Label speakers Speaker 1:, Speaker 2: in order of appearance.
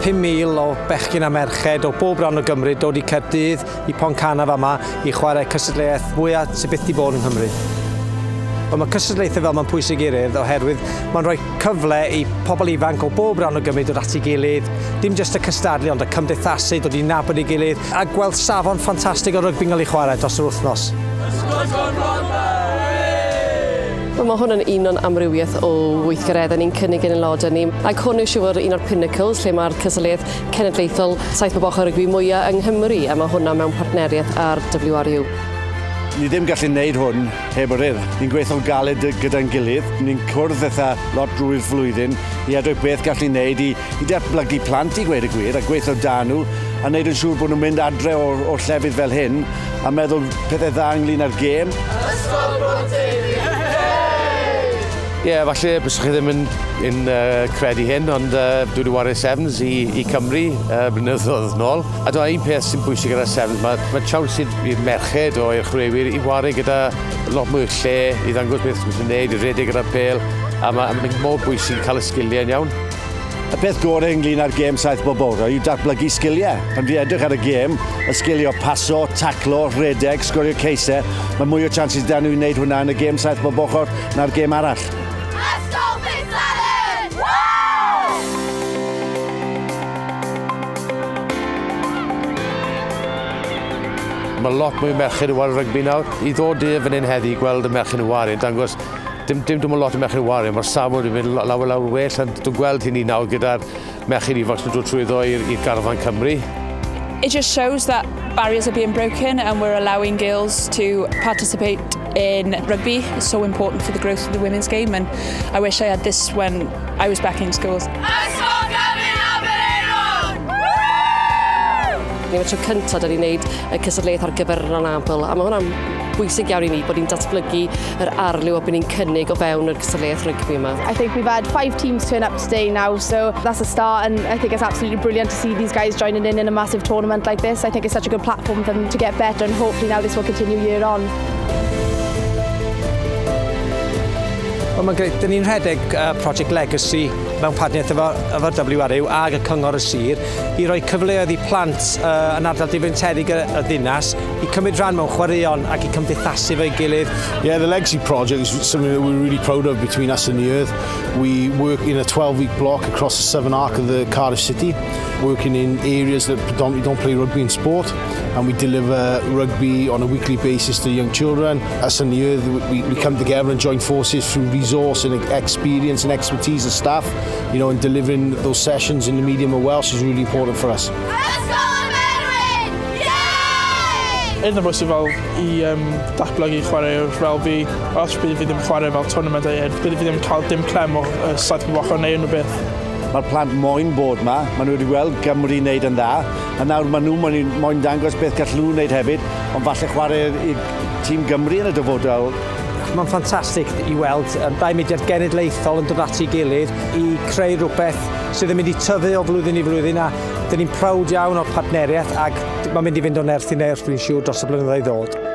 Speaker 1: 5,000 o bechgyn a merched o bob rhan o Gymru dod i Caerdydd, i Pontcanna fama, i chwarae cystadleuaeth fwyaf sydd byth 'di bod yng Nghymru. Wel, mae cystadlaethau fel ma'n pwysig i'r Urdd oherwydd mae'n rhoi cyfle i pobl ifanc o bob rhan o Gymru dod at ei gilydd, dim jyst y cystadlu ond y cymdeithasu, dod i nabod ei gilydd a gweld safon ffantastig o rygbi'n cael ei chwarae dros yr wythnos.
Speaker 2: Wel, mae hwn yn un o'n amrywiaeth o weithgareddau ni'n cynnig yn aelodau ni. Ac hwn yw siŵr un o'r pinnacles lle mae'r cystadleuaeth cenedlaethol saith bob ochr rygbi mwyaf yng Nghymru a mae hwnna mewn partneriaeth â'r WRU.
Speaker 3: Ni ddim gallu neud hwn heb yr Urdd. Ni'n gweithio'n galed gyda'n gilydd. Ni'n cwrdd eitha lot drwy'r flwyddyn i edrych beth gallu ni neud i, i datblygu plant i gweud y gwir a gweithio da nhw a neud yn siŵr bod nhw'n mynd adre o'r, o'r llefydd fel hyn a meddwl pethau dda ynglyn â'r gêm. Ysgol Bro
Speaker 4: Teifi! Ie, yeah, falle byswch chi ddim yn, yn uh, credu hyn, ond uh, dwi wedi wario Sevens i, i Cymru uh, blynyddoedd nôl. A dyma un peth sy'n bwysig gyda Sevens, mae, mae siawns i'r merched o i'r chwaraewyr i wario gyda lot mwy o lle, i ddangos beth sy'n gwneud, i redeg gyda'r pêl, a mae, mae mor bwysig cael y sgiliau yn iawn.
Speaker 3: Y peth gorau ynglyn â'r gêm saith bob awr yw datblygu sgiliau. Pan fi edrych ar y gêm, y sgiliau o paso, taclo, rhedeg, sgorio ceisau, mae mwy o chances da nhw i wneud hwnna yn y gêm saith bob ochr na'r gêm arall. Ysgol Fitzalan!
Speaker 4: Mae lot mwy o merched yn wario rygbi nawr. I ddod i fan hyn heddi i gweld y merched yn wario, dangos dim, dim dim lot o merched yn wario, mae'r safon wedi mynd lawer lawer well, a dwi'n gweld hynny nawr gyda'r merched ifanc sy'n dod trwyddo i'r garfan Cymru.
Speaker 5: It just shows that barriers are being broken and we're allowing girls to participate in rugby. It's so important for the growth of the women's game and I wish I had this when I was back in schools. Ysgol Gyfun
Speaker 2: Aberaeron! Ni y tro cyntaf da ni'n neud y cystadleuaeth ar gyfer yr anabl a mae hwnna'n bwysig iawn i ni bod ni'n datblygu yr arlwy o beth ni'n cynnig o fewn yr cystadleuaeth rygbi yma.
Speaker 6: I think we've had five teams turn up today now, so that's a start and I think it's absolutely brilliant to see these guys joining in in a massive tournament like this. I think it's such a good platform for them to get better and hopefully now this will continue year on.
Speaker 1: Wel, mae'n grêt. Dyn ni'n rhedeg uh, Project Legacy mewn partneriaeth efo, efo WRU ag y Cyngor y Sir i roi cyfleoedd i plant uh, yn ardal difreintiedig y, y ddinas i cymryd rhan mewn chwaraeon ac i cymdeithasu efo'i gilydd.
Speaker 7: Yeah, the Legacy Project is something that we're really proud of between us and the Urdd. We work in a 12-week block across the southern arc of the Cardiff City, working in areas that predominantly don't play rugby and sport, and we deliver rugby on a weekly basis to young children. Us and the Urdd, we, we come together and join forces through resource and experience and expertise of staff, you know, and delivering those sessions in the medium of Welsh is really important for us.
Speaker 8: Ysgol y Berwyn! Yay!
Speaker 9: Un o'r bwysig fel i um, datblygu chwaraewr fel fi, os bydd fi ddim chwarae fel tournament a bydd fi ddim cael dim clem o uh, saith bob ochr neu unrhyw beth.
Speaker 3: Mae'r plant moyn bod ma, maen nhw wedi gweld Gymru wneud yn dda, a nawr maen nhw moyn, moyn dangos beth gall nhw wneud hefyd, ond falle chwarae i tîm Gymru yn y dyfodol.
Speaker 1: Mae'n ffantastig i weld um, dau mudiad genedlaethol yn dod at ei gilydd i creu rhywbeth sydd yn mynd i tyfu o flwyddyn i flwyddyn a dyn ni'n proud iawn o'r partneriaeth ac mae'n mynd i fynd o nerth i nerth dwi'n siŵr dros y blynyddoedd i ddod.